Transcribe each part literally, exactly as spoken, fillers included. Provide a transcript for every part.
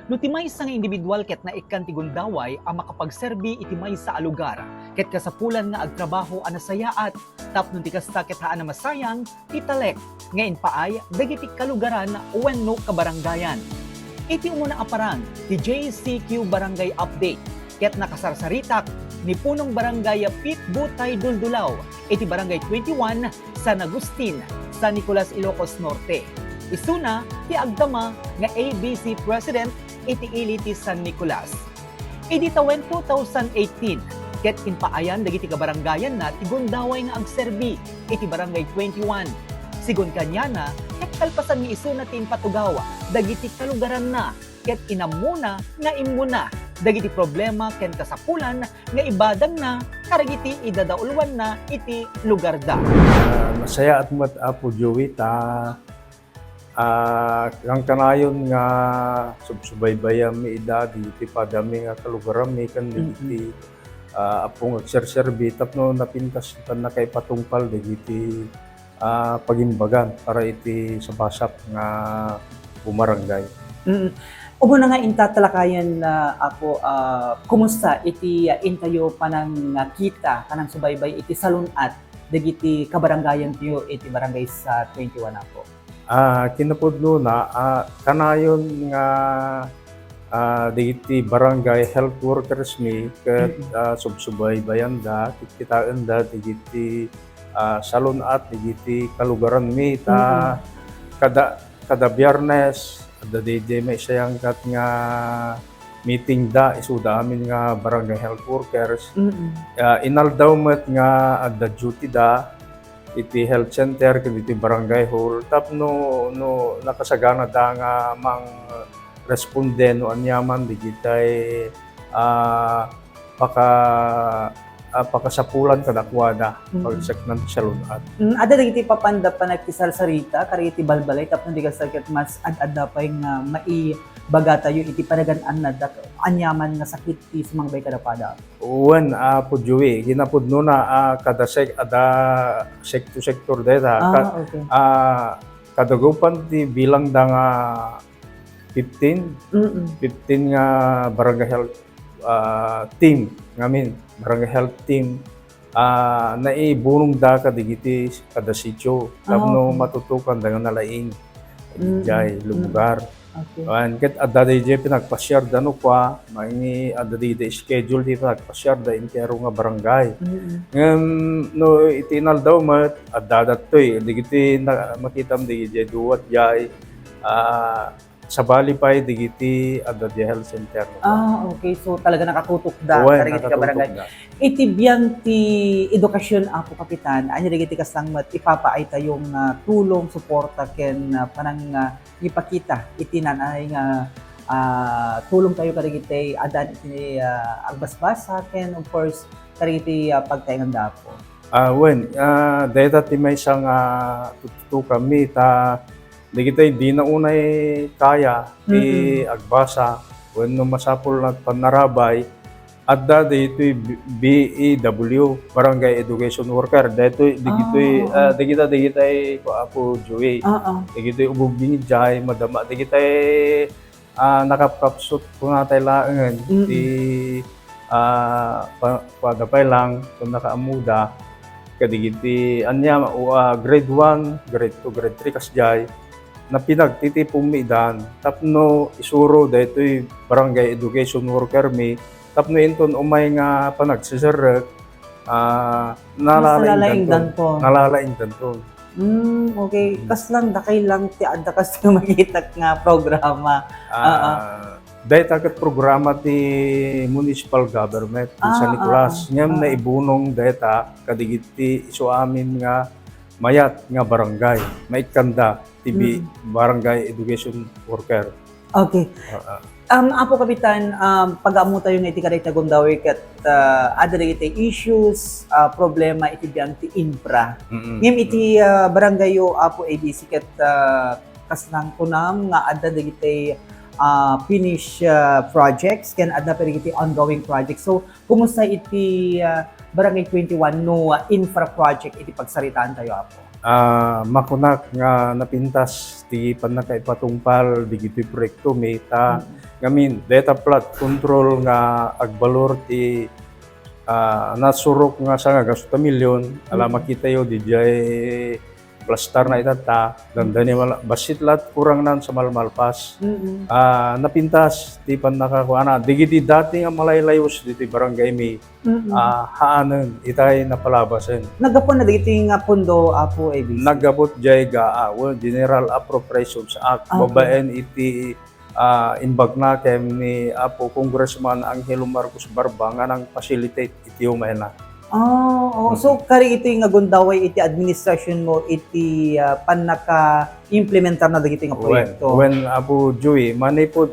No ti maysa nga individual ket naikkan ti gundaway a makapagserbi iti maysa a lugar, ket kasapulan nga agtrabaho a nasayaat, tapno ti kasta ket haan a masayang ti talek nga impaay dagiti kalugaran wenno kabarangayan. Iti umuna a parang ti J C Q Barangay Update ket nakasarsaritak ni Punong Barangay Pete Butay Duldulaw iti Barangay twenty-one, San Agustin, San Nicolas, Ilocos Norte. Isuna ti agdama nga A B C President iti ili ti San Nicolas. Idi tawen two thousand eighteen, ket impaayan dagiti kabarangayanna ti gundaway nga agserbi iti Barangay twenty-one. Sigun kaniana, ket kalpasan nga isuna ti impatugaw dagiti kalugaranna ket inammona nga immuna dagiti problema ken kasapulan nga ibadangna kadagiti idadauluanna iti lugarda. Ah, nasayaat met, Apo Joey, ta, ah, kankanayon nga subsubaybayanmi ida dagiti padami nga kalugaranmi ken dagiti, Mm-mm. ah, appo nga agserserbi tapno napintas pannakaipatungpal dagiti ah, pagimbagan para iti sabasap nga bumarangay. Mm. Umuna nga intatalakayan, ah, Apo, ah, kumusta iti, ah, intayo panangkita, panangsubaybay iti salun-at dagiti kabarangayantayo iti barangay sa twenty-one, Apo? Ah, kinapudnona, ah, kanayon nga, ah, dagiti barangay health workers mi ket, Mm. ah, subsubaybayanda, kitkitaenda dagiti ah, salun-at dagiti kalugaranmi ta Mm. kada, kada Biyernes, adda daydiay maisayangkat nga meeting da, isuda amin nga barangay health workers. Mm. Ah, inaldaw met nga adda duty da iti health center ken iti barangay hall tapno no nakasagana da nga mangresponde no aniaman dagitay, ah, paka-, ah, pakasapulan kadakuada, Mm. pagseknan ti salun-at. Mm, adda dagiti papanda panagkisarsarita kadagiti balbalay tapno di kasta ket mas ad-adda pay nga maibagatayo iti panagan-annada aniaman nga sakit ti sumangbay kadakuada. Wen, Apo Joey, kinapudnona, ah, kada sek-, ada sektor-sektor dayta. Ah, Ka-, okay. ah, kadagupan ti bilang da nga fifteen, Mm. fifteen nga barangay health, ah, team ngamin, barangay health team, ah, naibunong da kadagiti kada sitio. Ah, tapno okay. matutukan da nga nalaing. Mm. Idiay Mm. lugar. Okay. Wen, ket adda daydiay pinagpasiar da no kua, maini adda daydiay schedule ti pinagpasiar da entero nga barangay. Mm. Ngem no iti inaldaw met, adda dattoy, dagiti na-, makitam daydiay duwa diay, ah, sabali pay dagiti adda diay health center. Ah, okay. So, talaga nakatutok da, Wen, kadagiti nakatutok kabarangay. da. Iti biang ti edukasyon, Apo Kapitan, ania dagiti kaslang met ipapaaytayo nga tulong, suporta, ken, ah, panang, ah, ipakita iti nanay nga, ah, tulong tayo kadagiti adan iti, ah, agbasbasa, ken, of course, kadagiti, ah, pagtaengan da, Apo? Ah, wen, ah, dayta ti maysa nga tututukanmi ta dagitoy dina unay kaya ti Mm-mm. agbasa wenno masapul a pannarabay, adda daytoy B-, B E W, Barangay Education Worker. Daytoy, dagitoy, Ah, oo. ah, dagita, dagitay, Apo Joey. Oo. Dagitoy ubing-ubing idiay, madama, dagitay ah, nakapkapsut kunatay laengen Mm. ti, ah, pa-, kuada pay lang, kun nakaammoda, kadagiti ania, o, ah, grade one, grade two, grade three, kasdiay, napinagtitiponmi idan tapno isuro daytoy barangay education worker mi, tapno inton umay nga panagseserrek, ah, Mas nalalaingdanton. nalalaingdanton. Nalalaingdanton. Mm, okay. Mm. Kaslang dakay lang ti adda kas makitak nga programa. Ah, Oo. dayta ket programa ti municipal government ti Ah, San Nicolas. oo. Ngem Oo. naibunong dayta kadigiti isu amin nga mayat nga barangay. Maikkanda ti bi-, Mm. barangay education worker. Okay. Ah, ah. Um, Apo Kapitan, um, pag-ammo tayo nga iti kadayta gundaway ket, ah, adda dagiti issues, ah, problema iti biang ti infra. Mm-mm. Ngem iti, Mm. ah, barangay yo, Apo A B C, ket, ah, kaslang kunam nga adda dagiti, ah, finish, ah, projects ken adda pa dagiti ongoing projects. So, kumusta iti, ah, Barangay twenty-one no, ah, infra project iti pagsaritaan tayo, Apo? Ah, makunak nga napintas ti pannakaipatungpal dagiti proyektomi ta Mm. ngamin, dayta flood control nga agbalor ti, ah, nasurok nga sanga gasto a milyon, ala Mm. makitayo, didiay plastar na itatta, dandani wala, bassit la't kurangnan sa malmalpas. Mm. Ah, napintas ti pannakakuana. Dagiti dati nga malaylayos ditoy barangay mi, Mm. ah, haanen, itay napalabasen. Naggapuan na dagiti nga pondo, Apo A B C? Naggapu diay GAA, well, General Appropriations Act, Ah, okay. babaen iti, ah, imbagna ken ni Apo Congressman Angelo Marcos Barba nga nang-facilitate iti umayna. Ah, oo. So, Mm. kari iti nga gundaway iti administrasyon mo iti, ah, pannaka-implementar na dagiti nga When, proyekto? when, Apo Joey, manipud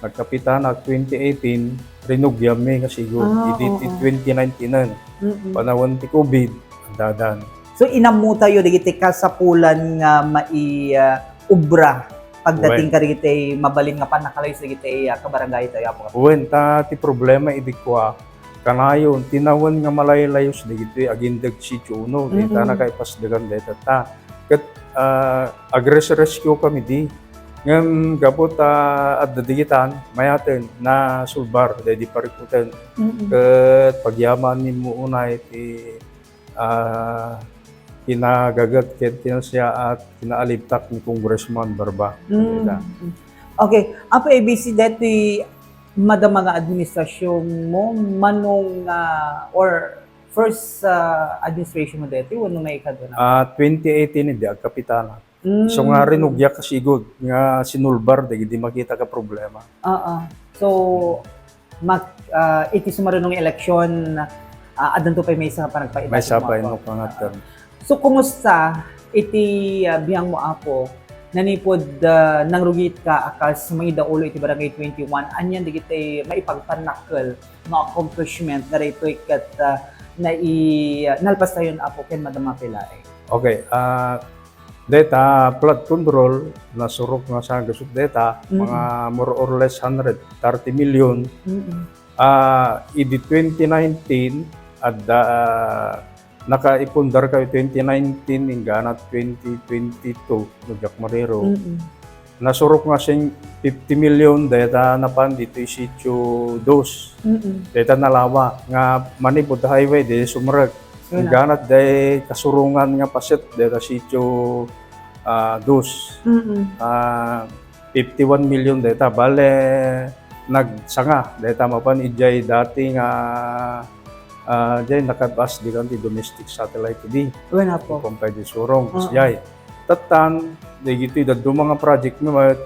nagkapitanak twenty eighteen, rinugiammi nga siguro. Ah, Idi ti oo. twenty nineteen-en, Mm-mm. panawen ti COVID, dadan. So, inammo tayo dagiti kasapulan nga mai-, ah, obra pagdating Wen. kadagiti mabalin nga pannakalayus dagiti, ah, kabarangay tayo, Apo? Wen, ta ti problema idi kua, kanayon, tinawen nga malaylayus dagiti agindeg sitio uno, Mm-mm. dayta nakaipasdegan dayta ta. Ket, ah, agres-rescue kami di. Ngem gapu ta adda digitan, mayaten, nasulbar, daydi parikuten. Mm-mm. Ket pagyaman ni Muunay ti, ah, kinagaget ket kinasiaat, kinaalibtak ni Congressman Barba. Mm. Kanita. Okay. Apo A B C, daytoy madama nga administrasyonmo, mano nga, or first, ah, administration mo daytoy, wenno maikadua na? Ah, twenty eighteen, idi agkapitana. Mm. So nga rinugiak kasigud nga sinulbar dagiti makita nga problema. Oo. So, mak-, ah, iti sumaruno nga eleksyon, ah, addanto pay maysa nga panagpaidato, Maysa pay, Apo. No, pangatkan. So, kumusta iti, ah, biangmo, Apo? Nanipud, ah, nangrugitka a kas mangidaulo iti Barangay twenty-one, anian dagiti maipagpannakkel nga accomplishment nga daytoy ket, ah, nai-, nalpastayon, Apo, ken madama pay laeng? Okay, ah, dayta flood control, nasurok nga sanga gasto dayta, Mm. mga more or less hundred thirty million. Mm. Ah, idi twenty nineteen, adda, ah, nakaipundar kayo twenty nineteen, inggana twenty twenty-two, no diak mariro. Mm. Nasurok nga sing fifty million, dayta napan ditoy Sitio Dos. Mm. Dayta nalawa, nga manipud highway, di sumrek. Wala. Inggana, day kasurongan nga paset, dayta Sitio, ah, Dos. Mm. Ah, fifty-one million dayta. Bale, nagsanga dayta mapan idiay dati nga, ah, diay nakabas di kan ti domestic satellite idi. Wen, Apo. Kumpay di surong, Oo. Idiay. Tattan, dagiti dadduma nga project mi met,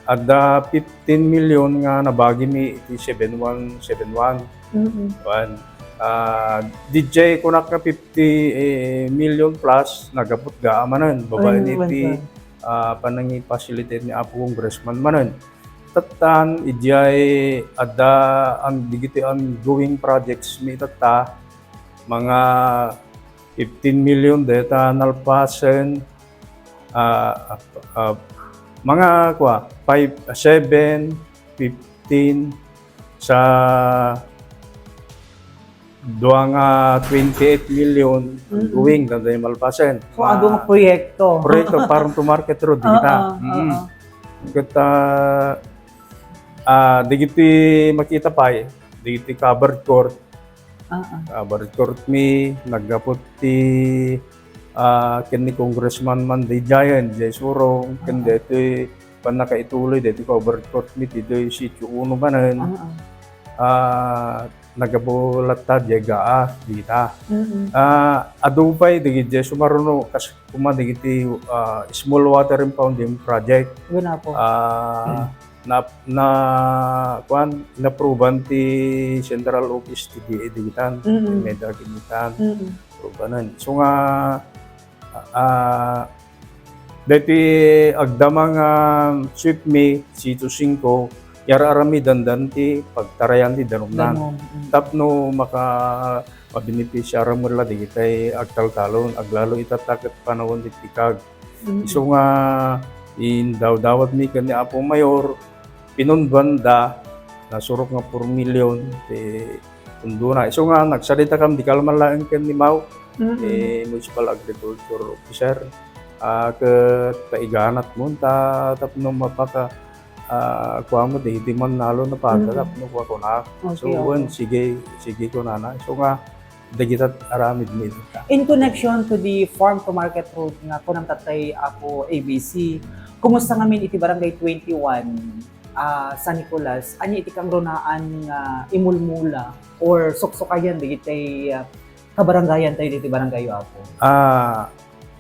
adda fifteen million nga nabagi mi iti seven one seven one. Mm-mm. Wen. Ah, didiay kunak nga fifty, eh, million plus, nagaput gaa manen, babaen Wen, iti wen, wen. ah, panangi-facilitate ni Apo Congressman manen. Tattan, idiay adda an-, dagiti ongoing projects mi tatta, mga fifteen million dayta nalpasen, ah, ah, ah, mga, kua, five, seven, fifteen, sa dua nga twenty-eight million Mm. ongoing, dagiti malpasen. So, adu nga proyekto. Proyekto para to market road, di kita. Oo, Mm. oo. Ket, ah, ah, dagiti makita pay, dagiti covered court. Oo. Covered court mi, naggapu ti, ah, ken ni Congressman man, di Giant, Jay Surong, ken Oo. daytoy pannakaituloy, daytoy covered court mi, ditoy Sitio Uno manen. Oo. Ah, naggapu latta diay gaa, dita. Mm-mm. Ah, adu pay dagiti sumaruno kas-, koma dagiti, ah, small water impounding project. Wen, Apo. Ah, Mm. na, na, kuan, inapruban ti central office ti D A digitan, Mm-mm. Meda digitan. Mm-mm. Aprubanen. So nga, ah, daytoy agdama nga sweep mi, Sitio Singko, yar-aramidandan ti pagtarayan ti danumnan. Danum, mm. Tapno maka-, mabenepisiaran met la dagitay agtaltalon, aglalo itatta ket panawen ti tikag. Mm. Isu nga indawdawat mi ken ni Apo Mayor, pinunduanda, nasurok nga four million ti pundona. Isu nga nagsaritakami di kalman laeng ken ni Mau, Mm. Ni municipal agriculture officer, ah, ket taiganat mo ta tapno mapaka, ah, kuan mo dagiti mannalon a pata Mm. tapno kuakuna. So, Okay, wen, okay. sige, sige kunana. So nga, dagita aramid mi ita. In connection to the farm to market road nga kunam tatay Apo A B C, kumusta ngamin iti Barangay twenty-one, ah, San Nicolas? Ania iti kangrunaan nga imulmula or suksukayan dagiti, ah, kabarangayan tayo diti barangay, Apo? Ah,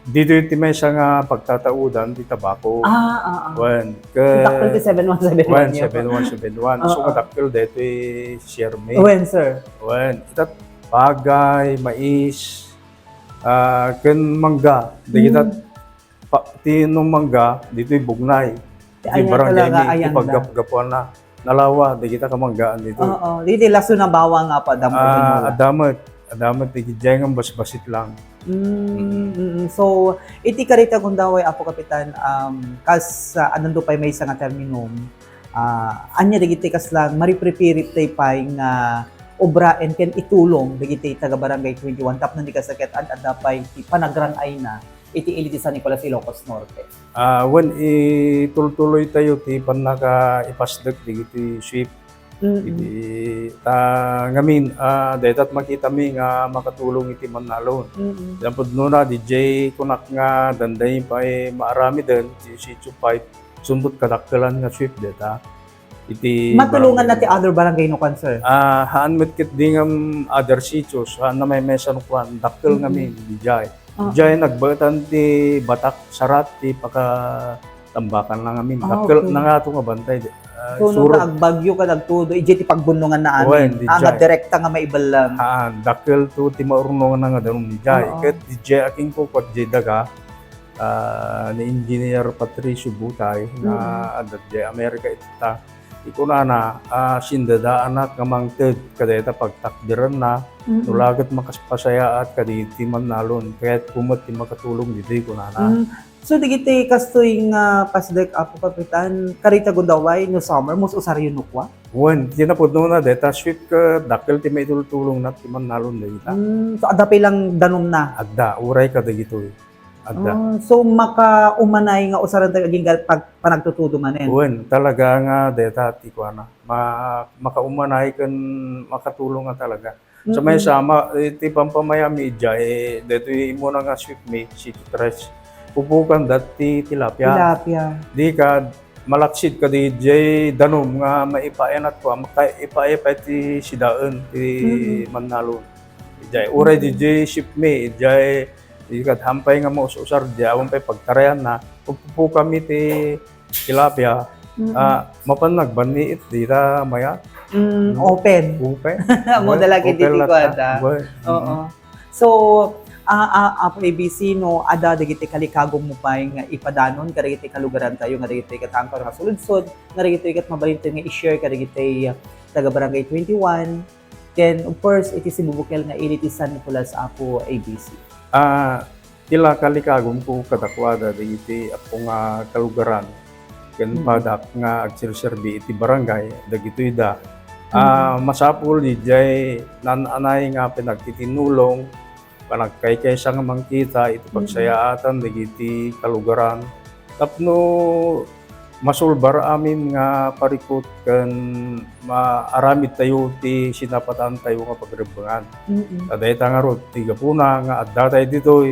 dito ti maysa nga pagtataudan ti tabako. Ah, ah, ah. Wen, ke- Dakkel ti seven one seven one Wen, niyo. Seven one seven one. So, Oo. Kadakkel daytoy siermi. Wen, sir. Wen, itat pagay, mais, ah, ken mangga. Dagita Mm. pa-, ti no mangga, ditoy Bugnay. Ti Ania barangay talaga, ni, ti ayanda. Paggapgapuanna. Nalawa, dagita kamanggaan dito. Oo, didi laso na bawang nga pa, damo Ah, din mo. Adda met, adda met, dagiti jay nga basbasit lang. Mm, Mm. mm. So, iti karita gundaway, Apo Kapitan, um, kas, ah, adda pay maysa nga terminum, ah, ania dagiti kasla maripreparean tay pay nga obraen ken itulong dagiti taga Barangay twenty-one tapno di kasla ket ad-adda pay ti panagrang-ayna iti ili ti San Nicolas, Ilocos Norte? Ah, wen, itultuloy tayo ti pannakaipasdek dagiti sweep. Mm. Iti, ta, ngamin, ah, daytat makitami nga makatulong iti mannalon. Mm. Diyan pudno na, D J, kunak nga danday pay maaramiden, ti Sitio five, sumbot kadakkelan nga sweep dayta. Iti Matulongan na barangay. Ti other barangay no kuan, sir? Ah, haan met ket di ngam other sitios, haan na may mesa no kuan, dakkel Mm-mm. ngamin, dijay. Oo. Dijay nagbaetan ti batak sarat ti pakatambakan na ngamin. Ah, Dakkel okay. na nga to nga bantay. Ah, So, no, suro. Agbagyo ka nagtudo, ijay ti pagbunongan na amin. Wen, dijay. Ah, nga direkta nga maiballam. Haan, dakkel to ti maurnongan na nga danum dijay. Oo. Ket dijay akin ko, kuat jay daga, ah, ni Engineer Patricio Butay, na Mm. adda dijay Amerika ita. Ikunana, ah, sindadaanak nga mangted kadayta pagtakderanna, Mm. no laget makapasayaat kadagiti mannalon, kayatko met ti makatulong ditoy, kunana. Mm. So, dagiti kastoy nga pasdek, Apo Kapitan, karita gundaway, no summer, mus-usaryo no kua? Wen, ti napudnona, dayta sweep ket dakkel ti maitultulongna ti mannalon dayta. Mm, so, adda pay lang danumna? Adda, uray kadagitoy. Adda. Ah, so, makaumanay nga usaren tayo agingga pag-, panagtutudo manen? Wen, talaga nga dayta ti kuana. Ma-, makaumanay ken makatulong nga talaga. Sa Mm-mm. maysa, ma-, iti pampamayami idiay, daytoy immuna nga sweep mi, City Trash. Pupukan dati tilapia. Tilapia. Di ka malaksid kadi idiay danum nga maipainat ko, maka-, ipaipay ti sidaen, ti Mm-mm. mannalon. Idiay, uray Mm-mm. di idiay sweep mi, idiay, di ka hampay nga maus-usar, di awan pay pagtarayan na. Pupukami ti tilapia, Mm. ah, mapan nagbanni it dita maya. Mm, Mm. open. Open. Amo Open. da lagi Open diti latta. Kuada. Open. Oo. Mm. So, ah, ah, Apo A B C, no, adda dagiti kalikagum mo pay nga ipadanon kadagiti kalugaran tayo nga dagiti ket angkor nga suludsod, nga dagiti ket mabalin tayo nga i-share kadagiti, ah, taga Barangay twenty-one, ken, of course, iti sibubukel nga ili ti San Nicolas, Apo A B C. Ah, Ti la kalikagumko kadakuada dagiti appo nga kalugaran ken Mm. padak nga agserserbi iti barangay, dagitoy da. Mm. Ah, masapul idiay naan-anay nga panagtitinnulong, panagkaykaysa nga mangkita iti Mm. pagsayaatan dagiti kalugaran tapno masulbar amin nga parikut ken maaramid tayo ti sinapataantayo nga pagrebbengan. Mm. Ta dayta ngarud ti gapuna nga adda tayo ditoy,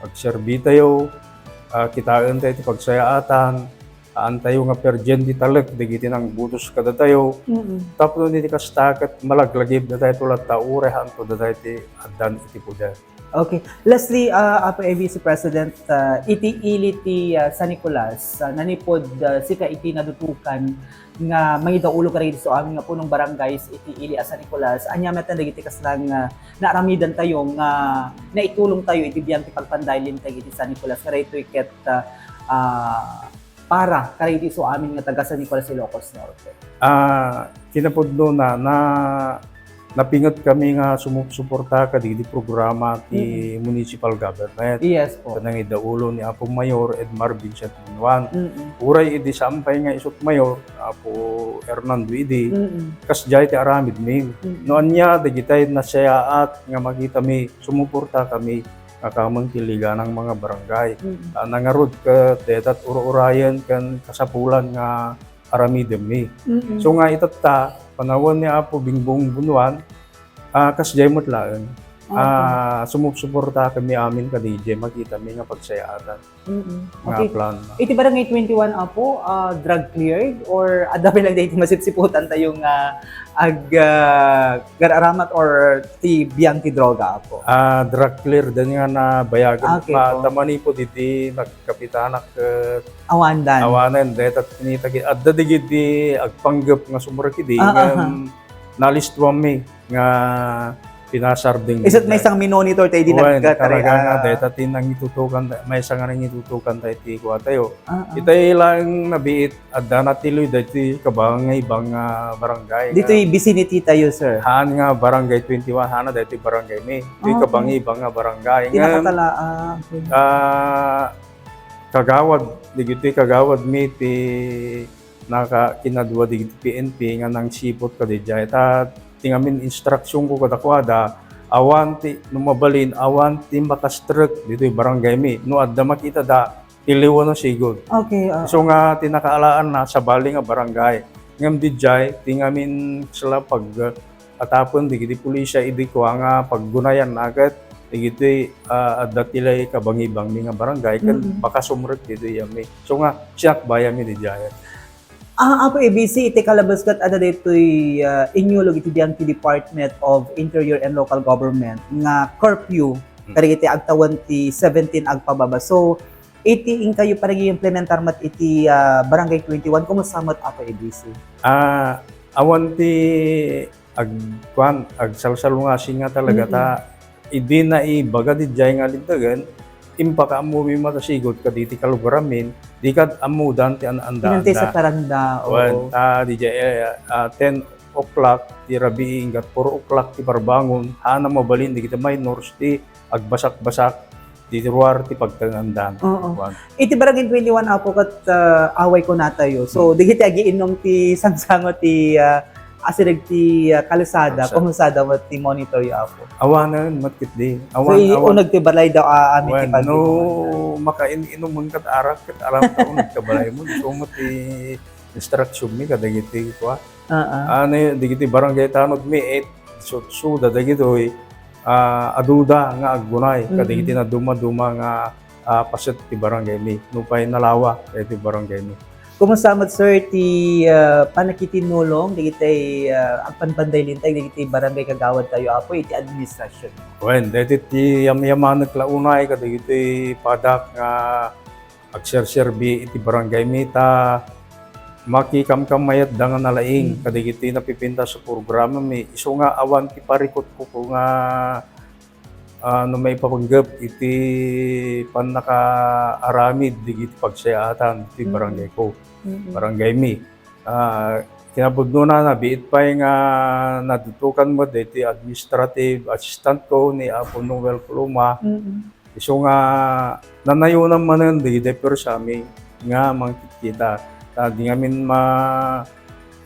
agserbi tayo, ah, kitaen tayo ti pagsayaatan, aantayo nga perdien ti talek dagiti nangbutos kadatayo. Mm. Tapno iti kasta ket malaglagipda tayo latta uray haanto datayo ti addan iti poder. Okay. Lastly, ah, Apo A B C President, ah, iti ili ti, ah, San Nicolas, ah, nanipud, ah, sika iti nadutukan nga mangidaulo kadagiti su amin nga punong barangays iti ili a San Nicolas. Ania met dagiti kasla nga naaramidan tayo nga naitulong tayo iti biag ti pagpandaylen tayo iti San Nicolas. Kadaytoy ket, ah, ah, para kadagiti su amin nga taga San Nicolas, Ilocos Norte. Ah, kinapudno na, na napinget kami nga sumupsuporta kadagiti programa ti Mm. municipal government. Yes po. Ket nangidaulo ni Apo Mayor Edmar Vincent Bunuan. Mm. Uray idi saan pay nga isut' mayor, Apo Hernando idi, Mm. kasdiay ti aramidmi. Mm. No ania, dagitay nasayaat nga makitami, sumuporta kami nga kameng ti liganang mga barangay. Mm. Ah, nangarud ket dayta ti ur-urayen ken kasapulan nga aramidemmi. Mm. So nga itatta, panawen ni Apo Bingbong Bunuan, ah, kasdiay met laeng. Okay. Ah, sumupsuporta kami amin kadaydiay makitami nga pagsayaatan Mm. nga Okay. plan. Iti Barangay twenty-one, Apo, ah, drug cleared or adda pay lang daytoy masipsiputan tayo nga ag, ah, gar-aramat or ti biang ti droga, Apo? Ah, drug clear din nga nabayagan. Okay po. Matamani po didi nagkapitanak, eh, Awandan. Awanen, deta tinitagi. Adda digidi agpanggep nga sumrek idi, Ah, ngem aha. nalistuanmi nga pinasardeng Isut' may isang minonitor tayo di Wen, nagkataray, talaga nga, ah. deta ti nangitutukan, may isa nga nangitutukan tayo ti kuwatayo. Ah, ah. Itay lang nabiit, adda natiloy daytoy kabangibang nga barangay nga Ditoy vicinity tayo, sir. Haan nga barangay twenty-one, haan na daytoy barangay mi. Ditoy Ah, okay. kabangibang nga barangay. Di Ngem, nakatala, ah, okay. ah, kagawad, digitoy kagawad mi ti naka-, kinadua digiti P N P nga nangsiput kadidiay. Ta, ti ngamin instruksionko kadakuada, awan ti, no mabalin, awan ti makastrek ditoy barangay mi. No adda makitada, tiliwen no sigud. Okay, ah. So nga, ti nakaalaanna, sabali nga barangay. Ngem didiay, ti ngamin sila pag, atapen digiti pulisia idi kua nga paggunayanna ket digiti, ah, adda ti lay kabangibangmi nga barangay ken Mm. baka sumrek ditoy yami. So nga, sinakbayami didiay. Ah, Apo A B C, iti kalabas ket adda daytoy, ah, inyulog iti biang ti Department of Interior and Local Government nga curfew Mm. kadagiti agtawen ti seventeen agpababa. So, iti inkayo panagiimplementar met iti, ah, Barangay twenty-one, kumusta met, Apo A B C? Ah, awan ti ag-, kuan, agsalsalungasing nga talaga ta Mm-mm. idi naibaga didiay nga lintegen, impakaammomi met a sigud kaditi kalugaranmin, dika ammodan ti an-, anda-anda. Inantay sa paranda, oo. Wen, ta didiay, eh, ah, ten o'clock ti rabii, inggat four o'clock ti parbangon, haan a mabalin dagiti minors ti agbasakbasak, ti ruar ti pagtan-andan. Oo. Kuan. Iti Barangay twenty-one, Apo, ket, ah, away kunatayo. So, Hmm. dagiti agiinnum ti sangsango ti, ah, asideg ti, ah, kalsada, Kalsada. Kumusta met ti monitor yo, Apo? Awanen, met ketdi. So, Awan, i-, awan. Uneg ti balay daw, ah, amin ti Wen, no, pagbinuan. Makain-inumen ket arak, ket aram ta uneg ti balaymo. So, met ti instruction mi kadagiti, kua. Ah, ah. Ano, dagiti barangay tanod mi, eh, so, so, dagitoy, ah, aduda nga aggunay, Mm-mm. kadagiti naduma-duma nga, ah, paset ti barangay mi. Nupay nalawa, eh, ti barangay mi. Kumusta met, sir, ti, ah, pannakitinulong dagiti, ah, agpanpanday linteg dagiti barangay kagawad tayo, Apo, iti administrasyon? Wen, daytoy ti yam-, yamanek la unay kadagiti padak nga agserserbi iti barangay mi ta makikamkamayatda nga nalaing Hmm. kadagiti napipintas a programa mi. Isu nga awan ti parikutko nga, ah, no maipapanggep iti pannakaaramid dagiti pagsayaatan ti Hmm. barangay ko, Hmm. barangay mi. Ah, kinapudnona, nabiit pay nga nadutokan met daytoy administrative assistant ko ni Apo Noel Coloma. Hmm. Isu nga nanayonan manen dagiti persami nga mangkitkita. Ta di ngamin ma-,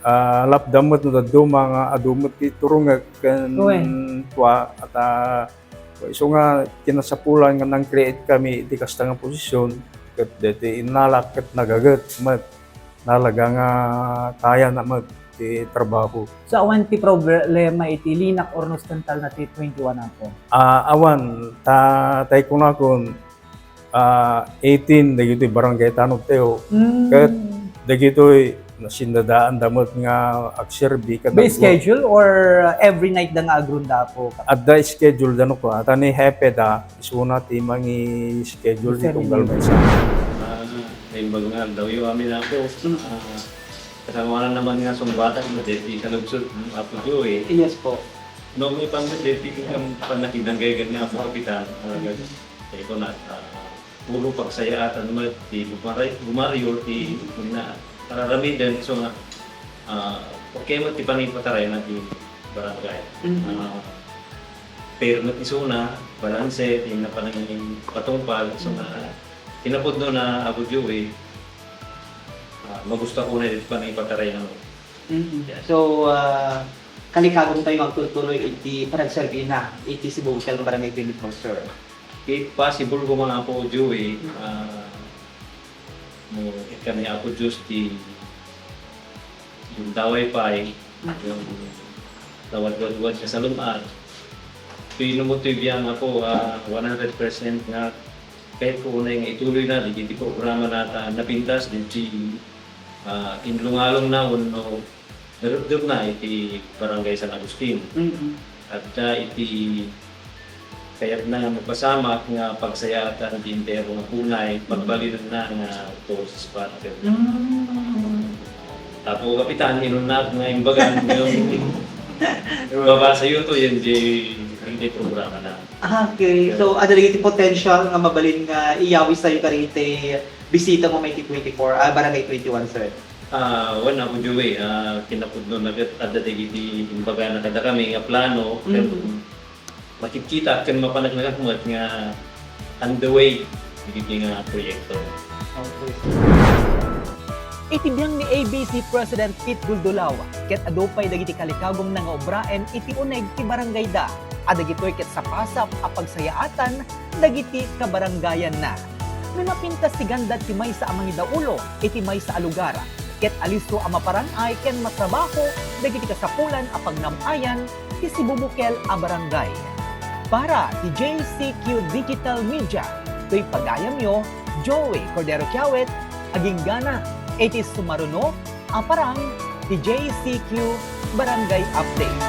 ah, lapdan met no dadduma nga adu met ti turungek ken Wen. kua, at, ah, isu nga kinasapulan nga nang-create kami iti kasta nga posisyon, ket daytoy innalak ket nagaget met. Talaga nga kayana met ti trabaho. So, awan ti problema iti linak or no sustentana ti twenty-one, Apo? Ah, awan. Ta, tay kunakon, ah, eighteen dagitoy barangay tanod tayo. Mm. Ket dagitoy nasindadaanda met nga agserbi kadagitoy. By schedule or every night da nga agronda, Apo? Adda schedule da no kua. Ta ni hepe da, isuna ti mangi-schedule ti tunggal maysa. Ah, naimbag nga aldaw yo amin, Apo. Ah, kasamanan naman nga sungbatan mo, deti kalugsod, Apo Joey. Yes po. No, may pang-, deti kang panakinanggay nga, Apo Kapitan, ah, Mm. ito na, ah, puro pagsayaatan mo, ti bumari-, bumaryo, ti Mm. na, kararamidan, so nga, ah, okay mo, ti panipataray na, ti barangay. Mm. Ah, fair met isuna, balanse, ti napanangin patungpal, so, mm, na kinapudno na Apo Joey, ah, magusto ko na iti panangipataray na mo. Mm. Yes. So, ah, kalikagom tayo magtutuloy iti panagserbi na iti Cebu Hotel nga Barangay twenty-four, sir. If possible ko, mga Apo Joey, ah, no, ikkan ni Apo Diyos ti yung daway pay, yung nawadwadwad nga salun-at. Tuy no mo tuy biang ako, ah, one hundred percent nga kahit ko unay nga ituloy na, di, di programa na ta, napintas, di, di, ah, inlungalong na, wenno narugdog na iti Barangay San Agustin. Mm. Adda iti kayatna nga mapasamak nga pagsayaatan ti entero nga bunay, mm, pagbalinenna nga tourist spot. Mm. Tapo, Kapitan, inunat nga imbagan yung mabasa yun to, yan di, di programa na. Ah, okay. Yeah. So, adda dagiti potential nga mabalin nga iyawistayo kadagiti bisita mo may twenty-four, ah, Barangay twenty-one, sir? Ah, wen, Apo Joey, ah, kinapudno na ket adda dagiti imbagana kadakami nga plano, ken, mm, makikita ken mapanagnagan met nga on the way dagiti nga proyekto. Okay. Iti biang ni A B C President Pete Duldulaw, ket adu pay dagiti kalikagumna nga obraen iti uneg ti barangayda, a dagitoy ket sapasap a pagsayaatan dagiti kabarangayanna. No napintas ti ganda ti maysa a mangidaulo iti maysa a lugar, ket alisto a maparang-ay ken matrabaho dagiti kasapulan a pagnam-ayan ti Cebu Bukel a barangay. Para ti J C Q Digital Media, toy pagayamyo, Joey Cordero Kiawit, aginggana iti sumaruno a parang ti J C Q Barangay Update.